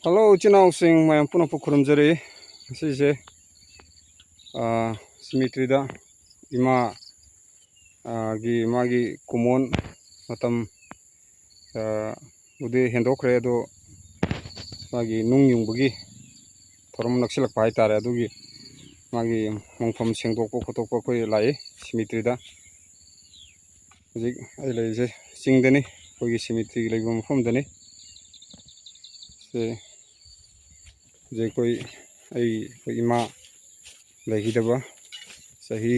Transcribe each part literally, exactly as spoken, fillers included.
Hello, ꯏꯆꯤꯟ ꯏꯅꯥꯎꯁꯤꯡ ꯃꯌꯥꯝ ꯄꯨꯝꯅꯃꯛꯄꯨ ꯈꯨꯔꯨꯝꯖꯔꯤ꯫ ꯉꯁꯤꯁꯦ, ꯑꯥ, cemeteryꯗ ꯏꯃꯥ, ꯑꯥ, ꯒꯤ, ꯃꯥꯒꯤ ꯀꯨꯃꯣꯟ ꯃꯇꯝ, ꯑꯥ, ꯕꯨꯗꯤ ꯍꯦꯟꯗꯣꯛꯈ꯭ꯔꯦ, ꯑꯗꯣ ꯃꯥꯒꯤ ꯅꯨꯡ ꯌꯨꯡꯕꯒꯤ ꯊꯧꯔꯝ ꯅꯛꯁꯤꯜꯂꯛꯄ ꯍꯥꯏꯇꯥꯔꯦ, ꯑꯗꯨꯒꯤ ꯃꯥꯒꯤ ꯃꯣꯡꯐꯝ ꯁꯦꯡꯗꯣꯛꯄ ꯈꯣꯠꯇꯣꯛꯄ ꯑꯩꯈꯣꯏ ꯂꯥꯛꯏ cemeteryꯗ꯫ ꯍꯧꯖꯤꯛ ꯑꯩ ꯂꯩꯔꯤꯁꯦ ꯆꯤꯡꯗꯅꯤ, ꯑꯩꯈꯣꯏꯒꯤ cemetery ꯂꯩꯕ ꯃꯐꯝꯗꯅꯤ꯫ ꯁꯦ ꯍꯧꯖꯤꯛ ꯑꯩꯈꯣꯏ, ꯑꯩ, ꯑꯩꯈꯣꯏ ꯏꯃꯥ ꯂꯩꯈꯤꯗꯕ ꯆꯍꯤ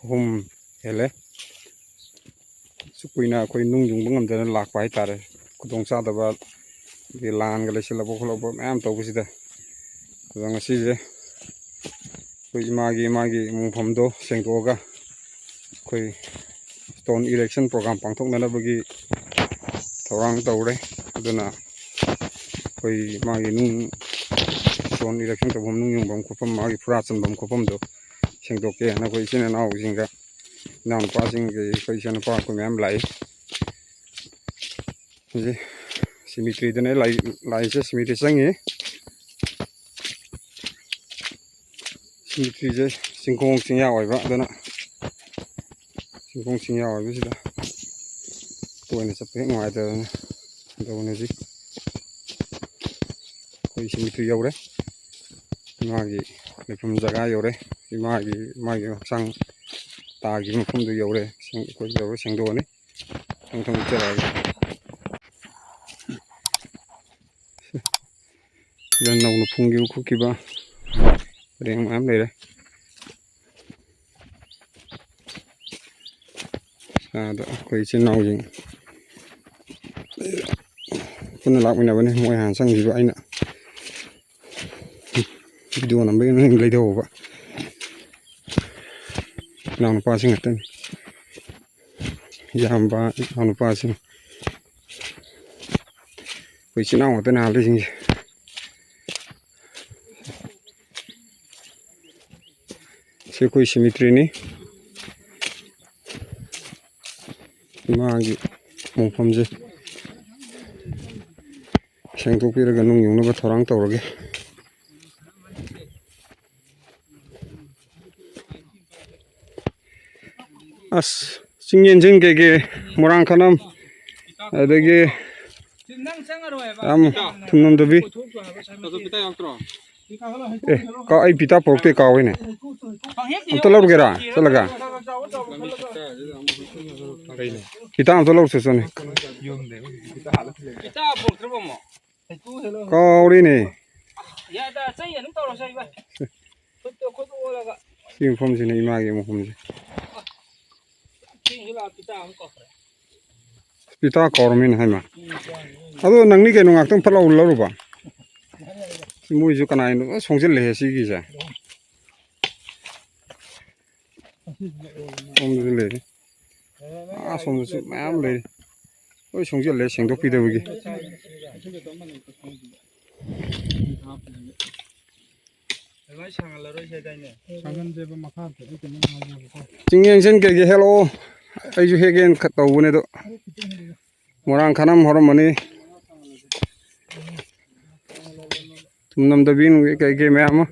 ꯑꯍꯨꯝ ꯍꯦꯜꯂꯦ꯫ ꯑꯁꯨꯛ ꯀꯨꯏꯅ ꯑꯩꯈꯣꯏ ꯅꯨꯡ ꯌꯨꯡꯕ ꯉꯝꯗꯅ ꯂꯥꯛꯄ ꯍꯥꯏꯇꯥꯔꯦ, ꯈꯨꯗꯣꯡꯆꯥꯗꯕ, ꯑꯗꯒꯤ ꯂꯥꯟꯒ ꯂꯩꯁꯤꯜꯂꯛꯄ ꯈꯣꯠꯂꯛꯄ ꯃꯌꯥꯝ ꯇꯧꯕꯁꯤꯗ꯫ ꯑꯗꯣ ꯉꯁꯤꯁꯦ ꯑꯩꯈꯣꯏ ꯏꯃꯥꯒꯤ, ꯏꯃꯥꯒꯤ ꯃꯣꯡꯐꯝꯗꯣ ꯁꯦꯡꯗꯣꯛꯑꯒ ꯑꯩꯈꯣꯏ stone erection program ꯄꯥꯡꯊꯣꯛꯅꯅꯕꯒꯤ ꯊꯧꯔꯥꯡ ꯇꯧꯔꯦ꯫ ꯑꯗꯨꯅ ꯑꯩꯈꯣꯏ ꯃꯥꯒꯤ ꯅꯨꯡ, stone erection ꯇꯧꯐꯝ, ꯅꯨꯡ ꯌꯨꯡꯐꯝ ꯈꯣꯠꯐꯝ, ꯃꯥꯒꯤ ꯐꯨꯔꯥ ꯆꯟꯐꯝ ꯈꯣꯠꯐꯝꯗꯣ ꯁꯦꯡꯗꯣꯛꯀꯦ ꯍꯥꯏꯅ ꯑꯩꯈꯣꯏ ꯏꯆꯤꯟ ꯏꯅꯥꯎꯁꯤꯡꯒ, ꯏꯅꯥꯎꯅꯨꯄꯥꯁꯤꯡ, ꯑꯩꯈꯣꯏ ꯏꯆꯥꯅꯨꯄꯥ ꯑꯩꯈꯣꯏ ꯃꯌꯥꯝ ꯂꯥꯛꯏ꯫ ꯍꯧꯖꯤꯛ cemeteryꯗꯅꯦ ꯂꯥꯛꯏ-, ꯂꯥꯛꯏꯁꯦ, cemetery ꯆꯪꯉꯤ꯫ Cemeteryꯁꯦ ꯆꯤꯡꯈꯣꯡ ꯆꯤꯡꯌꯥ ꯑꯣꯏꯕ, ꯑꯗꯨꯅ ꯆꯤꯡꯈꯣꯡ ꯆꯤꯡꯌꯥ ꯑꯣꯏꯕꯁꯤꯗ ꯇꯣꯏꯅ ꯆꯠꯄ ꯍꯦꯛ ꯅꯨꯡꯉꯥꯏꯇꯗꯅ ꯇꯧꯕꯅꯤ꯫ ꯍꯧꯖꯤꯛ ꯑꯩꯈꯣꯏ cemetery ꯌꯧꯔꯦ, ꯏꯃꯥꯒꯤ ꯂꯩꯐꯝ ꯖꯒꯥ ꯌꯧꯔꯦ, ꯏꯃꯥꯒꯤ, ꯏꯃꯥꯒꯤ ꯍꯛꯆꯥꯡ ꯇꯥꯈꯤꯕ ꯃꯐꯝꯗꯨ ꯌꯧꯔꯦ꯫ ꯁꯦꯡ-, ꯑꯩꯈꯣꯏ ꯌꯧꯔꯦ, ꯁꯦꯡꯗꯣꯛꯑꯅꯤ꯫ ꯃꯊꯪ ꯃꯊꯪ ꯆꯠꯂꯛꯑꯒꯦ꯫ ꯁꯤꯗ ꯅꯧꯅ ꯐꯨꯝꯈꯤꯕ ꯈꯣꯠꯈꯤꯕ ꯄꯔꯦꯡ ꯃꯌꯥꯝ ꯂꯩꯔꯦ꯫ ꯑꯥꯗ ꯑꯩꯈꯣꯏ ꯏꯆꯤꯟ ꯏꯅꯥꯎꯁꯤꯡ ꯄꯨꯟꯅ ꯂꯥꯛꯃꯤꯟꯅꯕꯅꯤ꯫ ꯃꯣꯏ ꯍꯥꯟꯅ ꯆꯪꯈꯤꯕ, ꯑꯩꯅ video ꯅꯝꯕꯒꯤ ꯃꯅꯤꯡ ꯂꯩꯊꯍꯧꯕ꯫ ꯏꯅꯥꯎꯅꯨꯄꯥꯁꯤꯡ ꯉꯥꯛꯇꯅꯤ, ꯏꯌꯥꯝꯕ, ꯏꯅꯥꯎꯅꯨꯄꯥꯁꯤꯡ꯫ ꯑꯩꯈꯣꯏ ꯏꯆꯤꯟ ꯏꯅꯥꯎ ꯉꯥꯛꯇꯅꯦ ꯍꯥꯜꯂꯤꯁꯤꯡꯁꯦ꯫ ꯁꯤ ꯑꯩꯈꯣꯏ cemeteryꯅꯤ꯫ ꯏꯃꯥꯒꯤ ꯃꯣꯡꯐꯝꯁꯦ꯫ ꯁꯦꯡꯗꯣꯛꯄꯤꯔꯒ ꯅꯨꯡ ꯌꯨꯡꯅꯕ ꯊꯧꯔꯥꯡ ꯇꯧꯔꯒꯦ꯫ ꯑꯁ, ꯆꯤꯡꯌꯦꯟꯁꯤꯟ ꯀꯩꯀꯩ, ꯃꯣꯏꯔꯥꯡ ꯈꯥꯅꯝ, ꯑꯗꯒꯤ ꯌꯥꯝ ꯊꯨꯝꯅꯝꯗꯕꯤ꯫ ꯑꯦ, ꯀꯥ-, ꯑꯩ ꯄꯤꯇꯥ ꯄꯣꯔꯛꯇꯦ, ꯀꯥꯎꯋꯤꯅꯦ꯫ ꯑꯝꯇ ꯂꯧꯔꯨꯒꯦꯔꯥ? ꯆꯠꯂꯒ ꯄꯤꯇꯥ ꯑꯝꯇ ꯂꯧꯔꯨꯁꯦ, ꯆꯠꯅꯤ꯫ ꯀꯥꯎꯔꯤꯅꯦ꯫ ꯌꯥꯗ, ꯆꯩ ꯑꯗꯨꯝ ꯇꯧꯔꯁꯦ, ꯏꯕꯥꯏ꯫ ꯈꯨꯠꯇꯣ, ꯈꯨꯠ ꯑꯣꯜꯂꯒ꯫ ꯁꯤ ꯃꯐꯝꯁꯤꯅ ꯏꯃꯥꯒꯤ ꯃꯐꯝꯁꯦ꯫ ꯆꯦꯡꯁꯨ ꯂꯥꯛ ꯄꯤꯇꯥ ꯑꯃ ꯀꯧꯈ꯭ꯔꯦ꯫ ꯄꯤꯇꯥ ꯀꯧꯔꯝꯃꯤꯅꯦ ꯍꯥꯏꯃ꯫ ꯎꯝ, ꯌꯥꯅꯤ꯫ ꯑꯗꯣ ꯅꯪꯅꯤ ꯀꯩꯅꯣ ꯉꯥꯛꯇꯪ ꯐꯠ ꯂꯥꯎ ꯂꯧꯔꯨꯕ꯫ ꯃꯣꯏꯁꯨ ꯀꯅꯥꯒꯤꯅꯣ ꯂꯣꯏ ꯁꯣꯡꯖꯤꯜꯂꯦꯍꯦ ꯁꯤꯒꯤꯁꯦ꯫ ꯁꯣꯝꯗꯁꯨ ꯂꯩꯔꯤ꯫ ꯑꯥ, ꯁꯣꯝꯗꯁꯨ ꯃꯌꯥꯝ ꯂꯩꯔꯤ꯫ ꯂꯣꯏ ꯁꯣꯡꯖꯤꯜꯂꯦ ꯁꯦꯡꯗꯣꯛꯄꯤꯗꯕꯒꯤ꯫ ꯆꯤꯡꯌꯦꯟꯁꯤꯟ ꯀꯩꯀꯩ ꯍꯦꯛꯂꯛꯑꯣ, ꯑꯩꯁꯨ ꯍꯦꯛꯒꯦꯅ ꯈ-, ꯇꯧꯕꯅꯦ ꯑꯗꯣ꯫ ꯃꯣꯏꯔꯥꯡ ꯈꯥꯅꯝ ꯍꯧꯔꯝꯃꯅꯤ꯫ ꯊꯨꯝꯅꯝꯗꯕꯤ ꯅꯨꯡꯕꯤ ꯀꯩꯀꯩ ꯃꯌꯥꯝ ꯑꯃ꯫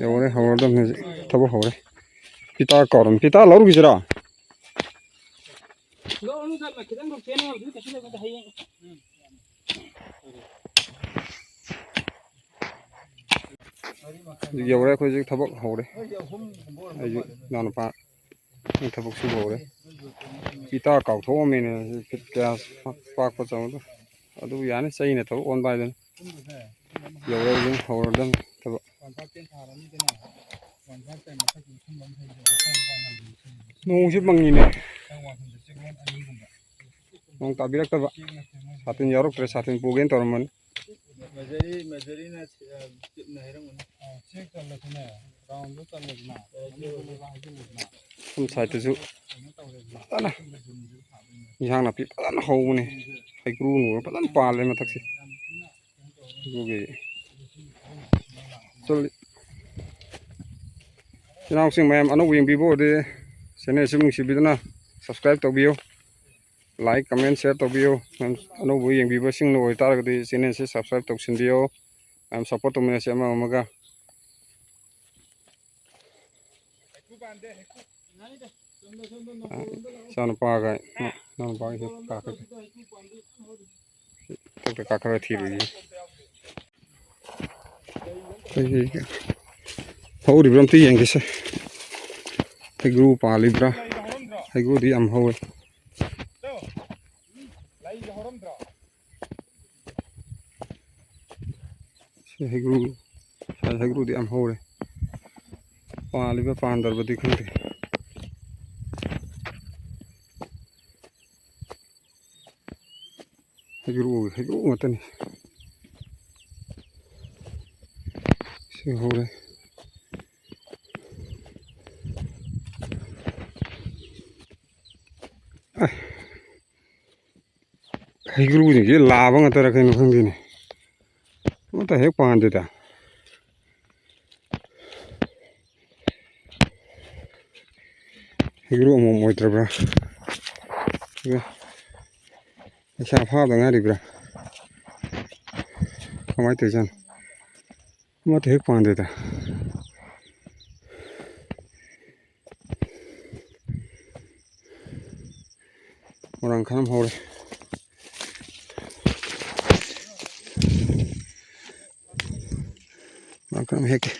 ꯌꯧꯔꯦ, ꯍꯧꯔꯗꯝꯅꯤ ꯍꯧꯖꯤꯛ꯫ ꯊꯕꯛ ꯍꯧꯔꯦ꯫ ꯄꯤꯇꯥ ꯀꯧꯔꯝ-, ꯄꯤꯇꯥ ꯂꯧꯔꯨꯈꯤꯁꯤꯔꯣ? ꯍꯧꯖꯤꯛ ꯌꯧꯔꯦ, ꯑꯩꯈꯣꯏ ꯍꯧꯖꯤꯛ ꯊꯕꯛ ꯍꯧꯔꯦ꯫ ꯑꯩꯁꯨ ꯏꯅꯥꯎꯅꯨꯄꯥ ꯊꯕꯛ ꯁꯨꯕ ꯍꯧꯔꯦ꯫ ꯄꯤꯇꯥ ꯀꯥꯎꯊꯣꯛꯑꯝꯃꯦꯅꯦ, ꯐꯤꯠ ꯀꯌꯥ ꯄꯥꯛꯄ ꯆꯪꯕꯗꯣ꯫ ꯑꯗꯨꯕꯨ ꯌꯥꯅꯤ, ꯆꯩꯅ ꯊꯕꯛ ꯑꯣꯟꯕ ꯍꯥꯏꯗꯨꯅꯤ꯫ ꯌꯧꯔꯦ, ꯑꯗꯨꯝ ꯍꯧꯔꯗꯝꯅꯤ ꯊꯕꯛ꯫ ꯅꯣꯡꯁꯨ ꯃꯪꯉꯤꯅꯦ꯫ ꯅꯣꯡ ꯇꯥꯕꯤꯔꯛꯇꯕ꯫ ꯁꯥꯇꯤꯟ ꯌꯥꯎꯔꯛꯇ꯭ꯔꯦ, ꯁꯥꯇꯤꯟ ꯄꯨꯒꯦꯅ ꯇꯧꯔꯝꯕꯅꯤ꯫ ꯃꯦꯖꯔꯤ, ꯃꯦꯖꯔꯤꯅ, ꯑ, ꯆꯤꯞꯅ ꯍꯥꯏꯔꯝꯒꯅꯤ꯫ ꯑ, ꯆꯦꯛ ꯆꯜꯂꯁꯨꯅꯦ, ꯔꯥꯎꯟꯗꯣ ꯆꯜꯂꯁꯤꯅ, ꯃꯅꯨꯡꯗ ꯂꯩꯕ ꯍꯥꯏꯖꯤꯜꯂꯁꯤꯅ꯫ ꯁꯣꯝ ꯁꯥꯏꯠꯇꯁꯨ ꯀꯩꯅꯣ ꯇꯧꯔꯦꯗꯅ, ꯐꯖꯅ ꯏꯟꯖꯥꯡ ꯅꯥꯄꯤ ꯐꯖꯅ ꯍꯧꯕꯅꯦ꯫ ꯍꯩꯀ꯭ꯔꯨ ꯅꯨꯡꯒ ꯐꯖꯅ ꯄꯥꯜꯂꯦ ꯃꯊꯛꯁꯦ꯫ ꯌꯥꯝ ꯊꯤꯅ ꯀꯩꯅꯣ ꯇꯧꯔꯦ꯫ ꯑꯗꯨꯒꯤ ꯆꯠꯂꯤ꯫ ꯏꯅꯥꯎꯁꯤꯡ ꯃꯌꯥꯝ ꯑꯅꯧꯕ ꯌꯦꯡꯕꯤꯕ ꯑꯣꯏꯔꯗꯤ ꯆꯦꯅꯦꯜꯁꯤ ꯅꯨꯡꯁꯤꯕꯤꯗꯨꯅ subscribe ꯇꯧꯕꯤꯌꯨ꯫ like, comment, share ꯇꯧꯕꯤꯌꯨ꯫ ꯃꯌꯥꯝ ꯑꯅꯧꯕ ꯌꯦꯡꯕꯤꯕꯁꯤꯡꯅ ꯑꯣꯏꯇꯥꯔꯒꯗꯤ channelꯁꯦ subscribe ꯇꯧꯁꯤꯟꯕꯤꯌꯨ꯫ ꯃꯌꯥꯝ support ꯇꯧꯃꯤꯟꯅꯁꯤ ꯑꯃ ꯑꯃꯒ꯫ ꯏꯆꯥꯅꯨꯄꯥꯒ ꯏꯅꯥꯎꯅꯨꯄꯥꯒꯤ ꯀꯥꯈꯠꯀꯦ꯫ ꯃꯊꯛꯇ ꯀꯥꯈꯠꯂ ꯊꯤꯔꯨꯏ꯫ ꯑꯩꯈꯣꯏꯒꯤ ꯍꯧꯔꯤꯕ꯭ꯔꯥ ꯑꯝꯇ ꯌꯦꯡꯒꯦꯁꯦ꯫ ꯍꯩꯒ꯭ꯔꯨ ꯄꯥꯜꯂꯤꯕ꯭ꯔꯥ? ꯍꯩꯒ꯭ꯔꯨꯗꯤ ꯌꯥꯝ ꯍꯧꯋꯦ꯫ ꯁꯤ ꯍꯩꯒ꯭ꯔꯨ, ꯁꯥꯏ ꯍꯩꯒ꯭ꯔꯨꯗꯤ ꯌꯥꯝ ꯍꯧꯔꯦ꯫ ꯄꯥꯜꯂꯤꯕ ꯄꯥꯟꯗ꯭ꯔꯕꯗꯤ ꯈꯪꯗꯦ꯫ ꯍꯩꯒ꯭ꯔꯨ, ꯍꯩꯒ꯭ꯔꯨ ꯉꯥꯛꯇꯅꯤ꯫ ꯁꯤ ꯍꯧꯔꯦ꯫ ꯑꯦ꯫ ꯍꯩꯒ꯭ꯔꯨꯁꯤꯡꯁꯦ ꯂꯥꯕ ꯉꯥꯛꯇꯔ ꯀꯩꯅꯣ ꯈꯪꯗꯦꯅꯦ꯫ ꯑꯃꯠꯇ ꯍꯦꯛ ꯄꯥꯟꯗꯦꯗ꯫ ꯍꯩꯒ꯭ꯔꯨ ꯑꯃꯃꯝ ꯑꯣꯏꯗ꯭ꯔꯕ꯭ꯔꯥ? ꯂꯩꯁꯥ ꯐꯥꯕꯗ ꯉꯥꯏꯔꯤꯕ꯭ꯔꯥ? ꯀꯃꯥꯏꯅ ꯇꯧꯔꯤꯖꯥꯠꯅꯣ? ꯑꯃꯠꯇ ꯍꯦꯛ ꯄꯥꯟꯗꯦꯗ꯫ ꯃꯣꯏꯔꯥꯡ ꯈꯥꯅꯝ ꯍꯧꯔꯦ꯫ ꯃꯣꯏꯔꯥꯡ ꯈꯥꯅꯝ ꯍꯦꯛꯀꯦ꯫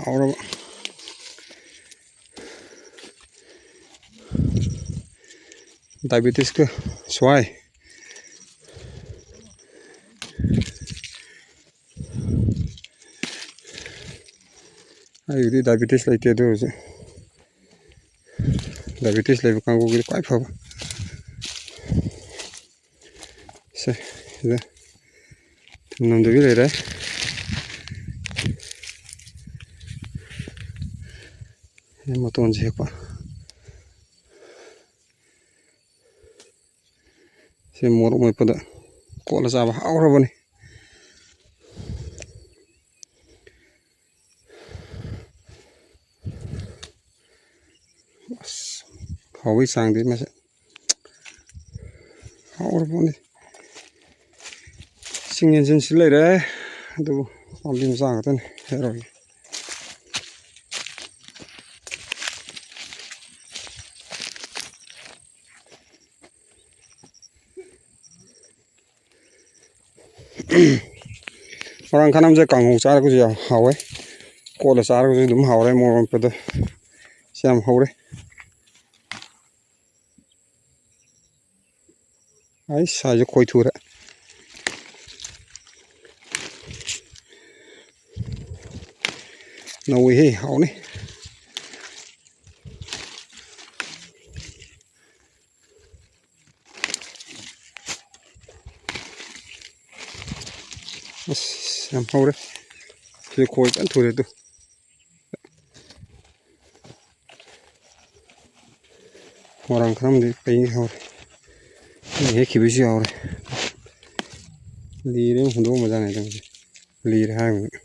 ꯍꯥꯎꯔꯕ꯫ Diabeticsꯀ ꯁ꯭ꯋꯥꯏ꯫ ꯑꯩꯒꯤꯗꯤ diabetes ꯂꯩꯇꯦ, ꯑꯗꯨ ꯑꯣꯏꯔꯁꯨ diabetes ꯂꯩꯕ ꯀꯥꯡꯕꯨꯒꯤꯗꯤ ꯈ꯭ꯋꯥꯏ ꯐꯕ꯫ ꯁꯦ, ꯁꯤꯗ ꯊꯝꯅꯝꯗꯕꯤ ꯂꯩꯔꯦ꯫ ꯁꯤ ꯃꯇꯣꯟꯁꯦ ꯍꯦꯛꯄ꯫ ꯁꯤ ꯃꯣꯔꯣꯛ ꯃꯦꯠꯄꯗ ꯀꯣꯠꯂ ꯆꯥꯕ ꯍꯥꯎꯈ꯭ꯔꯕꯅꯤ꯫ ꯑꯁ, ꯍꯥꯎꯕꯒꯤ ꯆꯥꯡꯗꯤ ꯃꯁꯦ꯫ ꯍꯧꯔꯕꯅꯤ꯫ ꯏꯁꯤꯡ ꯌꯦꯟꯁꯤꯟꯁꯤ ꯂꯩꯔꯦ, ꯑꯗꯨꯕꯨ ꯄꯥꯝꯕꯤ ꯃꯆꯥ ꯉꯥꯛꯇꯅꯤ ꯍꯦꯛꯑꯔꯣꯏꯒꯦ꯫ ꯃꯣꯏꯔꯥꯡ ꯈꯥꯅꯝꯁꯦ ꯀꯥꯡꯍꯧ ꯆꯥꯔꯒꯁꯨ ꯌꯥꯝ ꯍꯥꯎꯋꯦ, ꯀꯣꯠꯂ ꯆꯥꯔꯒꯁꯨ ꯑꯗꯨꯝ ꯍꯥꯎꯔꯦ꯫ ꯃꯣꯔꯣꯛ ꯃꯦꯠꯄꯗ ꯁꯤ ꯌꯥꯝ ꯍꯧꯔꯦ꯫ ꯑꯩ ꯁꯥꯏꯁꯦ ꯈꯣꯏꯊꯨꯔꯦ꯫ ꯅꯧꯋꯤꯍꯦ, ꯍꯥꯎꯅꯤ꯫ ꯑꯁ, ꯌꯥꯝ ꯍꯧꯔꯦ꯫ ꯁꯤ ꯈꯣꯏ ꯐꯖꯅ ꯊꯨꯔꯦ ꯑꯗꯨ꯫ ꯃꯣꯏꯔꯥꯡ ꯈꯥꯅꯝꯗꯤ ꯄꯩꯉꯩ ꯍꯧꯔꯦ꯫ ꯃꯤ ꯍꯦꯛꯈꯤꯕꯁꯨ ꯌꯥꯎꯔꯦ꯫ ꯂꯤꯔꯦ, ꯍꯨꯟꯗꯣꯛꯑꯝꯕꯖꯥꯠꯅꯤ ꯑꯗꯨꯝ꯫ ꯂꯤꯔꯦ ꯍꯥꯏꯔꯕꯅꯤ꯫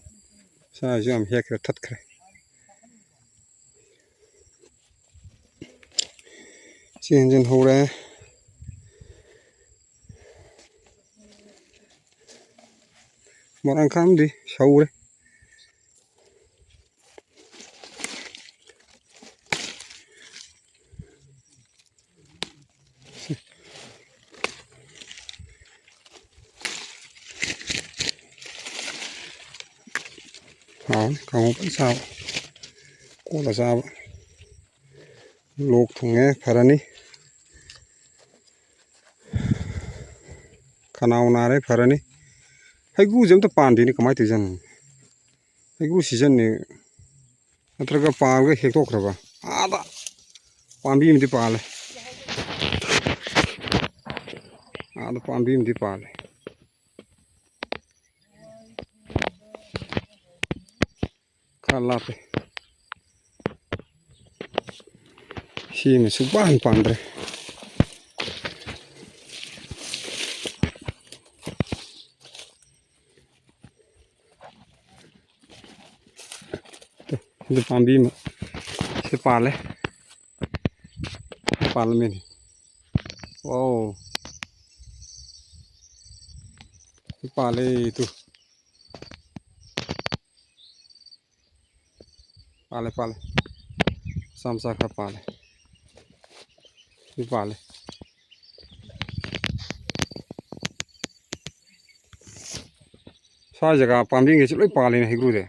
ꯁꯥꯁꯨ ꯌꯥꯝ ꯍꯦꯛꯈ꯭ꯔꯦ, ꯊꯠꯈ꯭ꯔꯦ꯫ ꯆꯦꯟ ꯆꯦꯟ ꯍꯧꯔꯦ꯫ ꯃꯣꯏꯔꯥꯡ ꯈꯥꯅꯝꯗꯤ ꯁꯧꯔꯦ꯫ ꯍꯥꯎꯅꯤ, ꯀꯥꯡꯍꯧ ꯐꯖꯅ ꯆꯥꯕ꯫ ꯀꯣꯠꯂ ꯆꯥꯕ꯫ ꯂꯣꯛ ꯊꯨꯡꯉꯦ ꯐꯔꯅꯤ꯫ ꯈꯅꯥꯎ ꯅꯥꯔꯦ ꯐꯔꯅꯤ꯫ ꯍꯩꯒ꯭ꯔꯨꯁꯦ ꯑꯝꯇ ꯄꯥꯟꯗꯦꯅꯦ, ꯀꯃꯥꯏꯅ ꯇꯧꯔꯤꯖꯥꯠꯅꯣ? ꯍꯩꯒ꯭ꯔꯨ ꯁꯤꯖꯟꯅꯦ꯫ ꯅꯠꯇ꯭ꯔꯒ ꯄꯥꯜꯂꯒ ꯍꯦꯛꯇꯣꯛꯈ꯭ꯔꯕ? ꯑꯥꯗ ꯄꯥꯝꯕꯤ ꯑꯃꯗꯤ ꯄꯥꯜꯂꯦ꯫ ꯑꯥꯗ ꯄꯥꯝꯕꯤ ꯑꯃꯗꯤ ꯄꯥꯜꯂꯦ꯫ ꯈꯔ ꯂꯥꯞꯄꯦ꯫ ꯁꯤꯃ ꯁꯨꯡꯄꯥꯟ ꯄꯥꯟꯗ꯭ꯔꯦ꯫ ꯑꯗꯨ ꯄꯥꯝꯕꯤ ꯑꯃ ꯁꯤ ꯄꯥꯜꯂꯦ꯫ ꯄꯥꯜꯂꯝꯃꯦꯅꯦ꯫ ꯋꯥꯎ꯫ ꯄꯥꯜꯂꯦ ꯇꯨ꯫ ꯄꯥꯜꯂꯦ, ꯄꯥꯜꯂꯦ꯫ ꯃꯆꯥ ꯃꯆꯥ ꯈꯔ ꯄꯥꯜꯂꯦ꯫ ꯁꯤ ꯄꯥꯜꯂꯦ꯫ ꯁ꯭ꯋꯥꯏ ꯖꯒꯥ ꯄꯥꯝꯕꯤꯈꯩꯁꯤ ꯂꯣꯏ ꯄꯥꯜꯂꯤꯅꯦ ꯍꯩꯒ꯭ꯔꯨꯁꯦ꯫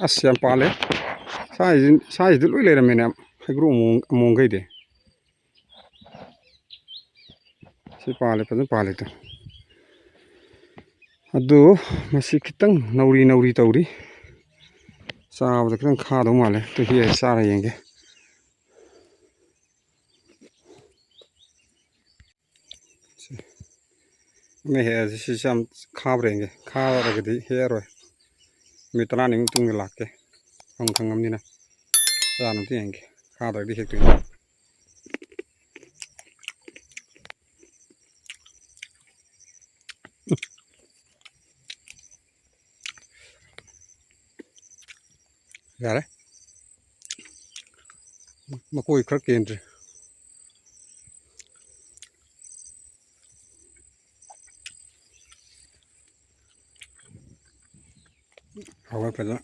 ꯑꯁ, ꯌꯥꯝ ꯄꯥꯜꯂꯦ꯫ ꯁ꯭ꯋꯥꯏꯁꯤ-, ꯁ꯭ꯋꯥꯏꯁꯤꯗ ꯂꯣꯏ ꯂꯩꯔꯝꯃꯦꯅꯦ ꯍꯩꯒ꯭ꯔꯨ ꯑꯃꯣꯡ-, ꯑꯃꯣꯡꯈꯩꯗꯤ꯫ ꯁꯤ ꯄꯥꯜꯂꯦ, ꯐꯖꯅ ꯄꯥꯜꯂꯦ ꯇꯨ꯫ ꯑꯗꯨ ꯃꯁꯤ ꯈꯤꯇꯪ ꯅꯧꯔꯤ ꯅꯧꯔꯤ ꯇꯧꯔꯤ꯫ ꯆꯥꯕꯗ ꯈꯤꯇꯪ ꯈꯥꯗꯧ ꯃꯥꯜꯂꯦ꯫ ꯑꯗꯨ ꯍꯦꯛꯑ ꯆꯥꯔ ꯌꯦꯡꯒꯦ꯫ ꯁꯤ ꯑꯃ ꯍꯦꯛꯑꯁꯤ꯫ ꯁꯤꯁꯨ ꯌꯥꯝ ꯈꯥꯕ꯭ꯔꯥ ꯌꯦꯡꯒꯦ꯫ ꯈꯥꯔꯒꯗꯤ ꯍꯦꯛꯑꯔꯣꯏ꯫ ꯅꯨꯃꯤꯠ ꯇꯔꯥꯅꯤꯃꯨꯛ ꯇꯨꯡꯗ ꯂꯥꯛꯀꯦ꯫ ꯈꯪ ꯈꯪꯉꯝꯅꯤꯅ꯫ ꯆꯥꯅꯕꯗꯤ ꯌꯦꯡꯒꯦ꯫ ꯈꯥꯗ꯭ꯔꯗꯤ ꯍꯦꯛꯇꯣꯏꯅꯤ꯫ ꯌꯥꯔꯦ꯫ ꯃꯀꯣꯏ ꯈꯔ ꯀꯦꯟꯗ꯭ꯔꯤ꯫ ꯍꯥꯎꯋꯦ ꯐꯖꯅ꯫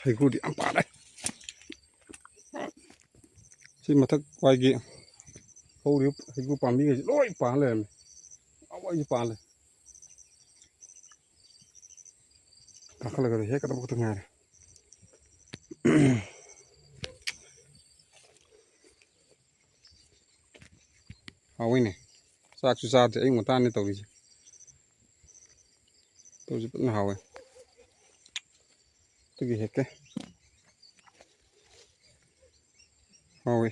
ꯍꯩꯒ꯭ꯔꯨꯗꯤ ꯌꯥꯝ ꯄꯥꯜꯂꯦ꯫ ꯁꯤ ꯃꯊꯛ ꯋꯥꯏꯒꯤ ꯍꯧꯔꯤꯕ ꯍꯩꯒ꯭ꯔꯨ ꯄꯥꯝꯕꯤꯈꯩꯁꯤ ꯂꯣꯏ ꯄꯥꯜ ꯂꯩꯔꯝꯃꯦ꯫ ꯂꯣꯏ ꯄꯥꯜꯂꯦ꯫ ꯀꯥꯈꯠꯂꯒ ꯍꯦꯛꯀꯗꯕ ꯈꯛꯇ ꯉꯥꯏꯔꯦ꯫ ꯍꯥꯎꯋꯤꯅꯦ꯫ ꯆꯥꯛꯁꯨ ꯆꯥꯗ꯭ꯔꯤ, ꯑꯌꯨꯛ ꯉꯟꯇꯥꯅꯤ ꯇꯧꯔꯤꯁꯦ꯫ ꯇꯧꯔꯤꯁꯦ ꯐꯖꯅ ꯍꯥꯎꯋꯦ꯫ ꯑꯗꯨꯒꯤ ꯍꯦꯛꯀꯦ꯫ ꯍꯥꯎꯋꯤ꯫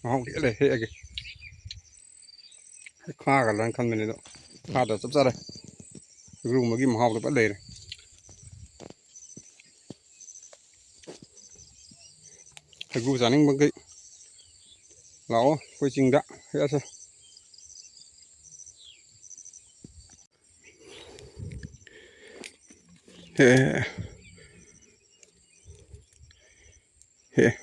ꯃꯍꯥꯎ ꯂꯦꯜꯂꯦ, ꯍꯦꯛꯑꯒꯦ꯫ ꯈꯥꯒꯗ꯭ꯔꯥꯅ ꯈꯟꯕꯅꯦ ꯑꯗꯣ, ꯈꯥꯗ ꯆꯞ ꯆꯥꯔꯦ꯫ ꯏꯔꯨꯝꯕꯒꯤ ꯃꯍꯥꯎꯗꯣ ꯐꯖ ꯂꯩꯔꯦ꯫ ꯍꯩꯒ꯭ꯔꯨ ꯆꯥꯅꯤꯡꯕꯈꯩ ꯂꯥꯛꯑꯣ ꯑꯩꯈꯣꯏ ꯆꯤꯡꯗ ꯍꯦꯛꯑꯁꯦ꯫ ꯍꯦ꯫ ꯍꯦ꯫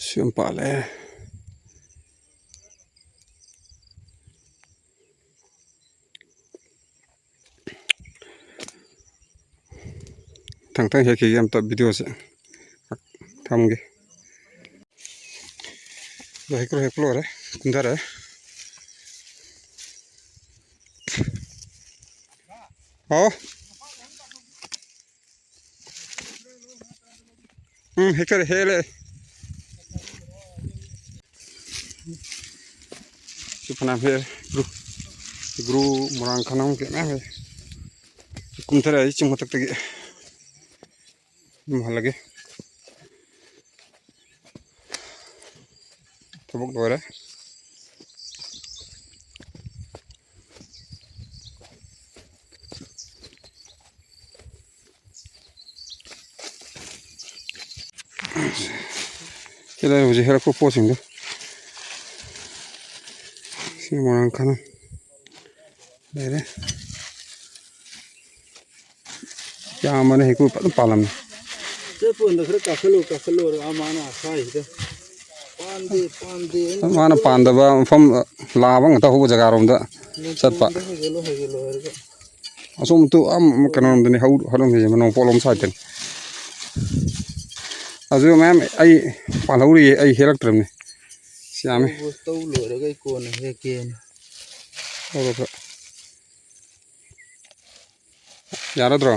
ꯁꯤ ꯌꯥꯝ ꯄꯥꯜꯂꯦ꯫ ꯃꯊꯪ ꯃꯊꯪ ꯍꯦꯛꯈꯤꯒꯦ ꯑꯝꯇ videoꯁꯦ ꯊꯝꯒꯦ꯫ ꯑꯗꯣ ꯍꯦꯛꯄ ꯂꯣꯏꯔꯦ, ꯀꯨꯝꯊꯔꯛꯑꯦ꯫ ꯍꯥꯎ꯫ ꯎꯝ, ꯍꯦꯛꯇꯔꯦ, ꯍꯦꯜꯂꯦ꯫ ꯁꯤ ꯐꯅꯌꯥꯝ ꯍꯦꯛꯑꯦ꯫ ꯒ꯭ꯔꯨ, ꯒ꯭ꯔꯨ, ꯃꯣꯏꯔꯥꯡ ꯈꯥꯅꯝ ꯀꯩ ꯃꯌꯥꯝ ꯍꯦꯛꯑꯦ꯫ ꯀꯨꯝꯊꯔꯛꯑꯦ ꯑꯩ ꯆꯤꯡ ꯃꯊꯛꯇꯒꯤ꯫ ꯌꯨꯝ ꯍꯜꯂꯒꯦ꯫ ꯊꯕꯛ ꯂꯣꯏꯔꯦ꯫ ꯁꯤꯗ ꯍꯧꯖꯤꯛ ꯍꯦꯛꯂꯛꯄ ꯄꯣꯠꯁꯤꯡꯗꯣ꯫ ꯁꯤ ꯃꯣꯏꯔꯥꯡ ꯈꯥꯅꯝ ꯂꯩꯔꯦ꯫ ꯌꯥꯝꯕꯅꯦ, ꯍꯩꯀ꯭ꯔꯨ ꯐꯖꯅ ꯄꯥꯜꯂꯝꯃꯦ꯫ ꯆꯠꯄ ꯀꯥꯟꯗ ꯈꯔ ꯀꯥꯈꯠꯂꯨ, ꯀꯥꯈꯠꯂꯨ ꯍꯥꯏꯔꯒ ꯑꯥ ꯃꯥꯅ ꯑꯁꯥꯏꯁꯤꯗ ꯄꯥꯟꯗꯦ, ꯄꯥꯟꯗꯦ꯫ ꯃꯥꯅ ꯄꯥꯟꯗꯕ ꯃꯐꯝ, ꯂꯥꯕ ꯉꯥꯛꯇ ꯍꯧꯕ ꯖꯒꯥꯔꯣꯝꯗ ꯆꯠꯄ꯫ ꯅꯣꯡꯄꯣꯛꯂꯣꯝꯗ ꯍꯩꯖꯤꯜꯂꯨ, ꯍꯩꯖꯤꯜꯂꯨ ꯍꯥꯏꯔꯒ꯫ ꯑꯁꯣꯝ ꯇꯨ, ꯑꯥ ꯀꯩꯅꯣꯔꯣꯝꯗꯅꯤ ꯍꯧ-, ꯍꯧꯔꯝꯃꯤꯁꯦ, ꯅꯣꯡꯄꯣꯛꯂꯣꯝ ꯁꯥꯏꯠꯇꯅꯤ꯫ ꯑꯗꯨ ꯃꯌꯥꯝ ꯑꯩ ꯄꯥꯜꯍꯧꯔꯤꯌꯦ, ꯑꯩ ꯍꯦꯛꯂꯛꯇ꯭ꯔꯕꯅꯤ꯫ ꯁꯤ ꯌꯥꯝꯃꯤ꯫ ꯇꯧꯕ ꯇꯧ ꯂꯣꯏꯔꯒ ꯑꯩ ꯀꯣꯟꯅ ꯍꯦꯛꯀꯦꯅ꯫ ꯍꯧꯔꯣ ꯈꯔ꯫ ꯌꯥꯔꯗ꯭ꯔꯣ?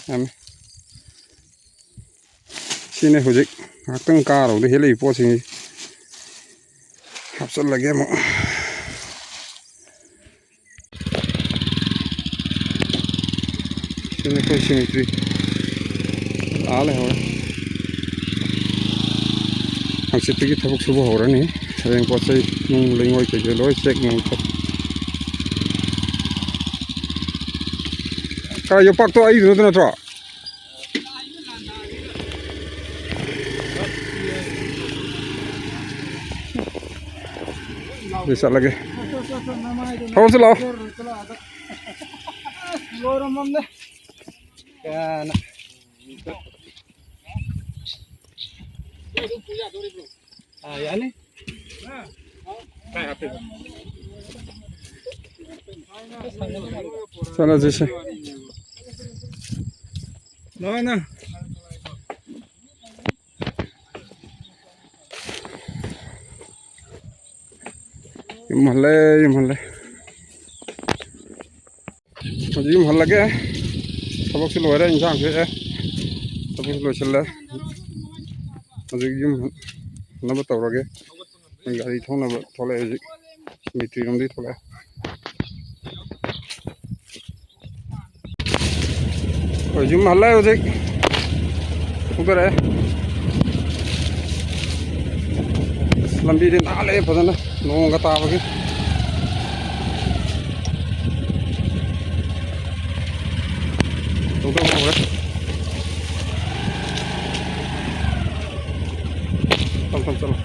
ꯌꯥꯝꯃꯤ꯫ ꯁꯤꯅꯦ ꯍꯧꯖꯤꯛ ꯉꯥꯏꯍꯥꯛꯇꯪ ꯀꯥꯔꯨꯕꯗ ꯍꯦꯜꯂꯛꯏ ꯄꯣꯠꯁꯤꯡꯁꯤ꯫ ꯍꯥꯞꯆꯤꯜꯂꯒꯦ ꯑꯃꯨꯛ꯫ ꯁꯤꯅ ꯑꯩꯈꯣꯏ cemetery꯫ ꯑꯥ ꯂꯩꯍꯧꯔꯦ꯫ ꯍꯪꯆꯤꯠꯇꯒꯤ ꯊꯕꯛ ꯁꯨꯕ ꯍꯧꯔꯅꯤ꯫ ꯍꯌꯦꯡ ꯄꯣꯠ ꯆꯩ ꯅꯨꯡ ꯂꯩꯉꯣꯏ ꯀꯩꯀꯩ ꯂꯣꯏ check ꯅꯨꯡ ꯇꯧ-, ꯀꯥꯏ ꯌꯣꯄꯥꯛꯇꯣ ꯑꯩꯗꯨ ꯅꯠꯇ ꯅꯠꯇ꯭ꯔꯣ? ꯑꯗꯨ ꯆꯠꯂꯒꯦ꯫ ꯊꯧꯔꯁꯤ ꯂꯥꯛꯑꯣ꯫ ꯂꯣꯏꯔꯝꯃꯝꯅꯦ꯫ ꯀꯅꯥ? ꯑꯥ, ꯌꯥꯅꯤ꯫ ꯆꯠꯂꯁꯤꯁꯦ꯫ ꯂꯥꯛꯑꯣꯅ꯫ ꯌꯨꯝ ꯍꯜꯂꯦ, ꯌꯨꯝ ꯍꯜꯂꯦ꯫ ꯍꯧꯖꯤꯛ ꯌꯨꯝ ꯍꯜꯂꯒꯦ꯫ ꯊꯕꯛꯁꯨ ꯂꯣꯏꯔꯦ, ꯏꯟꯁꯥꯡꯁꯨ ꯍꯦꯛꯑꯦ꯫ ꯊꯕꯛꯁꯨ ꯂꯣꯏꯁꯤꯜꯂꯦ꯫ ꯍꯧꯖꯤꯛ ꯌꯨꯝ ꯍꯟꯅꯕ ꯇꯧꯔꯒꯦ꯫ ꯒꯥꯔꯤ ꯊꯧꯅꯕ ꯊꯣꯛꯂꯛꯑꯦ ꯍꯧꯖꯤꯛ꯫ ꯁꯤꯃꯤꯇ꯭ꯔꯤ ꯔꯣꯝꯗꯒꯤ ꯊꯣꯛꯂꯛꯑꯦ꯫ ꯑꯩꯈꯣꯏ ꯌꯨꯝ ꯍꯜꯂꯦ ꯍꯧꯖꯤꯛ꯫ ꯊꯧꯗꯔꯛꯑꯦ꯫ ꯑꯁ, ꯂꯝꯕꯤꯗꯤ ꯅꯥꯜꯂꯦ ꯐꯖꯅ, ꯅꯣꯡꯒ ꯇꯥꯕꯒꯤ꯫ ꯊꯧꯗꯕ ꯍꯧꯔꯦ꯫ ꯇꯞ ꯇꯞ ꯆꯠꯂꯣ꯫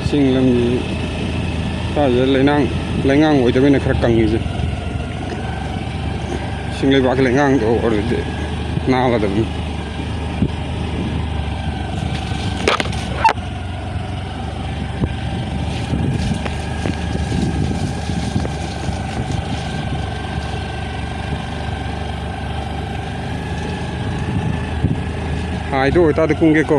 ꯆꯤꯡ ꯂꯝꯕꯤ ꯁ꯭ꯋꯥꯏꯁꯤꯗ ꯂꯩꯅꯥꯡ, ꯂꯩꯉꯥꯡ ꯑꯣꯏꯗꯕꯅꯤꯅ ꯈꯔ ꯀꯪꯉꯤꯁꯦ꯫ ꯏꯁꯤꯡ ꯂꯩꯕꯥꯛꯀꯤ ꯂꯩꯉꯥꯡꯗꯣ ꯑꯣꯏꯔꯗꯤ ꯅꯥꯜꯂꯗꯕꯅꯤ꯫ ꯍꯥꯏꯗꯣ ꯑꯣꯏꯇꯥꯔꯗꯤ ꯀꯨꯝꯒꯦꯀꯣ꯫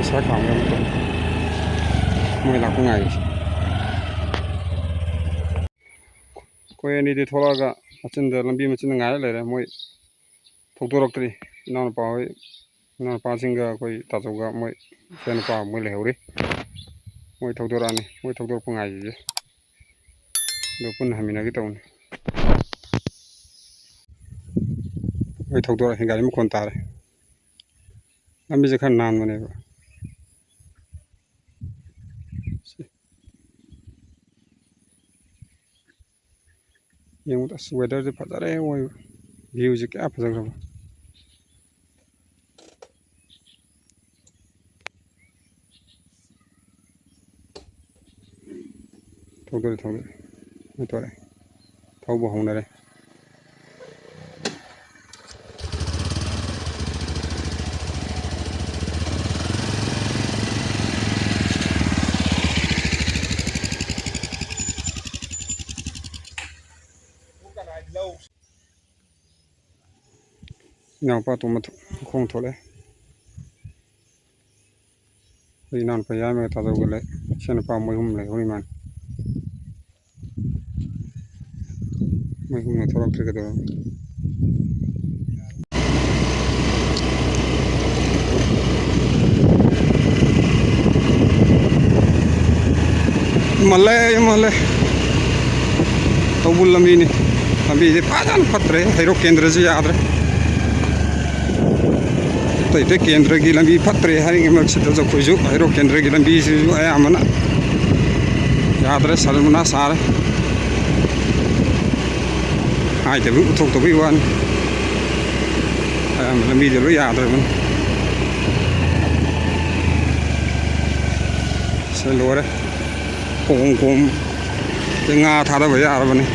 ꯄꯩꯁꯥ ꯈꯥꯝꯃꯦ ꯑꯃꯨꯛꯇ꯫ ꯃꯣꯏ ꯂꯥꯛꯄ ꯉꯥꯏꯔꯤꯁꯦ꯫ ꯑꯩꯈꯣꯏ ꯑꯅꯤꯗꯤ ꯊꯣꯛꯂꯛꯑꯒ ꯃꯆꯤꯟꯗ, ꯂꯝꯕꯤ ꯃꯆꯤꯟꯗ ꯉꯥꯏꯔ ꯂꯩꯔꯦ꯫ ꯃꯣꯏ ꯊꯧꯗꯣꯔꯛꯇ꯭ꯔꯤ꯫ ꯏꯅꯥꯎꯅꯨꯄꯥ ꯍꯣꯏ, ꯏꯅꯥꯎꯅꯨꯄꯥꯁꯤꯡꯒ ꯑꯩꯈꯣꯏ ꯇꯥꯆꯧꯒ ꯃꯣꯏ ꯏꯆꯥꯅꯨꯄꯥ ꯃꯣꯏ ꯂꯩꯍꯧꯔꯤ꯫ ꯃꯣꯏ ꯊꯧꯗꯣꯔꯛꯑꯅꯤ꯫ ꯃꯣꯏ ꯊꯧꯗꯣꯔꯛꯄ ꯉꯥꯏꯔꯤꯁꯦ꯫ ꯑꯗꯨ ꯄꯨꯟꯅ ꯍꯟꯃꯤꯟꯅꯒꯦ ꯇꯧꯕꯅꯤ꯫ ꯃꯣꯏ ꯊꯧꯗꯣꯔꯛꯑꯦ꯫ ꯒꯥꯔꯤ ꯃꯈꯣꯟ ꯇꯥꯔꯦ꯫ ꯂꯝꯕꯤꯁꯦ ꯈꯔ ꯅꯥꯟꯕꯅꯦꯕ꯫ ꯁꯤ꯫ ꯌꯦꯡꯉꯨꯗ, ꯑꯁ, weatherꯁꯦ ꯐꯖꯔꯦ ꯑꯣꯏꯕ꯫ Viewꯁꯦ ꯀꯌꯥ ꯐꯖꯈ꯭ꯔꯕ꯫ ꯊꯧꯗꯣꯔꯦ, ꯊꯧꯗꯣꯔꯦ꯫ ꯊꯧꯗꯣꯔꯦ꯫ ꯊꯧꯕ ꯍꯧꯅꯔꯦ꯫ ꯏꯅꯥꯎꯄꯥ ꯑꯇꯣꯝꯕ ꯊꯣ-, ꯈꯣꯡ ꯊꯣꯛꯂꯛꯑꯦ꯫ ꯑꯩ ꯏꯅꯥꯎꯅꯨꯄꯥ ꯌꯥꯏꯃꯒ ꯇꯥꯖꯧꯒ ꯂꯩ꯫ ꯏꯆꯟꯅꯨꯄꯥ ꯃꯣꯏ ꯑꯍꯨꯝ ꯂꯩꯍꯧꯔꯤ ꯃꯥꯜꯂꯦ꯫ ꯃꯣꯏ ꯑꯍꯨꯝꯅ ꯊꯣꯛꯂꯛꯇ꯭ꯔꯦ ꯀꯩꯗꯧꯔꯕ? ꯃꯥꯜꯂꯦ, ꯃꯥꯜꯂꯦ꯫ ꯇꯧꯕꯨꯜ ꯂꯝꯕꯤꯅꯤ꯫ ꯂꯝꯕꯤꯁꯦ ꯐꯖꯅ ꯐꯠꯇ꯭ꯔꯦ꯫ ꯍꯩꯔꯣꯛ ꯀꯦꯟꯗ꯭ꯔꯁꯤ ꯌꯥꯗ꯭ꯔꯦ꯫ ꯑꯇꯩ ꯑꯇꯩ ꯀꯦꯟꯗ꯭ꯔꯒꯤ ꯂꯝꯕꯤ ꯐꯠꯇ꯭ꯔꯦ ꯍꯥꯏꯔꯤꯉꯩ ꯃꯔꯛꯁꯤꯗꯁꯨ ꯑꯩꯈꯣꯏꯁꯨ ꯍꯩꯔꯣꯛ ꯀꯦꯟꯗ꯭ꯔꯒꯤ ꯂꯝꯕꯤꯁꯤꯁꯨ ꯑꯌꯥꯝꯕꯅ ꯌꯥꯗ꯭ꯔꯦ, ꯁꯔꯃꯅꯥ ꯁꯥꯔꯦ꯫ ꯍꯥꯏꯗꯕꯒꯤ ꯎꯠꯊꯣꯛꯇꯕꯒꯤ ꯋꯥꯅꯤ꯫ ꯑꯌꯥꯝꯕ ꯂꯝꯕꯤꯗ ꯂꯣꯏ ꯌꯥꯗ꯭ꯔꯕꯅꯤ꯫ ꯁꯤ ꯂꯣꯏꯔꯦ꯫ ꯀꯣꯝ ꯀꯣꯝ ꯉꯥ ꯊꯥꯗꯕ ꯌꯥꯔꯕꯅꯤ꯫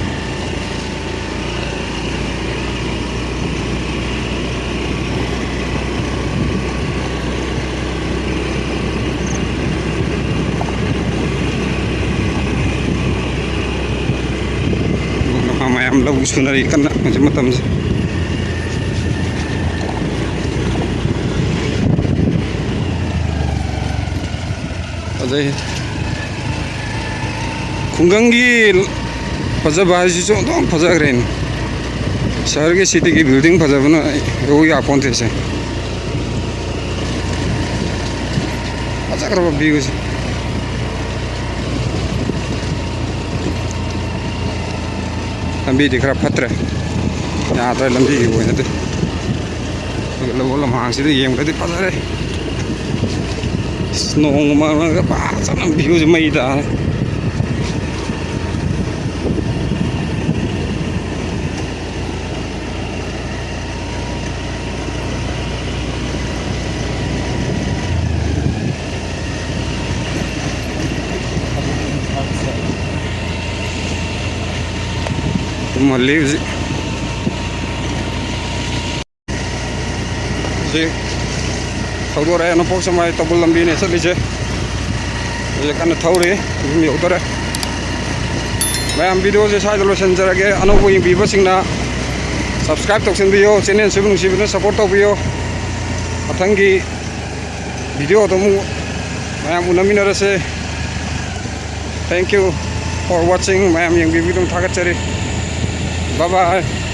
ꯃꯌꯥꯝ ꯂꯧ ꯁꯨꯅꯔꯤ ꯀꯟꯅ ꯍꯧꯖꯤꯛ ꯃꯇꯝꯁꯦ꯫ ꯐꯖꯩ꯫ ꯈꯨꯡꯒꯪꯒꯤ ꯐꯖꯕ ꯍꯥꯏꯁꯤꯁꯨ ꯑꯗꯨꯝ ꯐꯖꯈ꯭ꯔꯦꯅꯦ꯫ ꯁꯍꯔꯒꯤ, ꯁꯤꯇꯤꯒꯤ ꯕꯤꯜꯗꯤꯡ ꯐꯖꯕꯅ ꯑꯩ ꯌꯧ ꯌꯥꯄꯣꯟꯇꯦꯁꯦ꯫ ꯐꯖꯈ꯭ꯔꯕ ꯚ꯭ꯌꯨꯁꯦ꯫ ꯂꯝꯕꯤꯗꯤ ꯈꯔ ꯐꯠꯇ꯭ꯔꯦ, ꯌꯥꯗ꯭ꯔꯦ ꯂꯝꯕꯤꯒꯤ ꯑꯣꯏꯅꯗꯤ꯫ ꯑꯗꯨꯒ ꯂꯧꯕꯨꯛ ꯂꯝꯍꯥꯡꯁꯤꯗ ꯌꯦꯡꯕꯗꯗꯤ ꯐꯖꯔꯦ꯫ ꯑꯁ, ꯅꯣꯡ ꯃꯪꯉꯒ ꯐꯖꯅ ꯚ꯭ꯌꯨꯁꯦ ꯃꯩ ꯇꯥꯔꯦ꯫ ꯇꯨꯝꯍꯜꯂꯤ ꯍꯧꯖꯤꯛ꯫ ꯍꯧꯖꯤꯛ ꯊꯧꯗꯣꯔꯛꯑꯦ, ꯅꯣꯡꯄꯣꯛ ꯁꯦꯛꯃꯥꯏ ꯇꯧꯕꯜ ꯂꯝꯕꯤꯅꯦ ꯆꯠꯂꯤꯁꯦ꯫ ꯍꯧꯖꯤꯛ ꯀꯟꯅ ꯊꯧꯔꯤ, ꯌꯨꯝ ꯌꯧꯗꯣꯔꯦ꯫ ꯃꯌꯥꯝ, ꯚꯤꯗꯤꯑꯣꯁꯦ ꯁ꯭ꯋꯥꯏꯗ ꯂꯣꯏꯁꯤꯟꯖꯔꯒꯦ꯫ ꯑꯅꯧꯕ ꯌꯦꯡꯕꯤꯕꯁꯤꯡꯅ subscribe ꯇꯧꯁꯤꯟꯕꯤꯌꯣ, ꯆꯦꯅꯦꯜꯁꯤꯕꯨ ꯅꯨꯡꯁꯤꯕꯅ support ꯇꯧꯕꯤꯌꯣ꯫ ꯃꯊꯪꯒꯤ ꯚꯤꯗꯤꯑꯣꯗ ꯑꯃꯨꯛ ꯃꯌꯥꯝ ꯎꯅꯃꯤꯟꯅꯔꯁꯦ꯫ Thank you for watching꯫ ꯃꯌꯥꯝ ꯌꯦꯡꯕꯤꯕꯒꯤꯗꯃꯛ ꯊꯥꯒꯠꯆꯔꯤ꯫ Bye bye꯫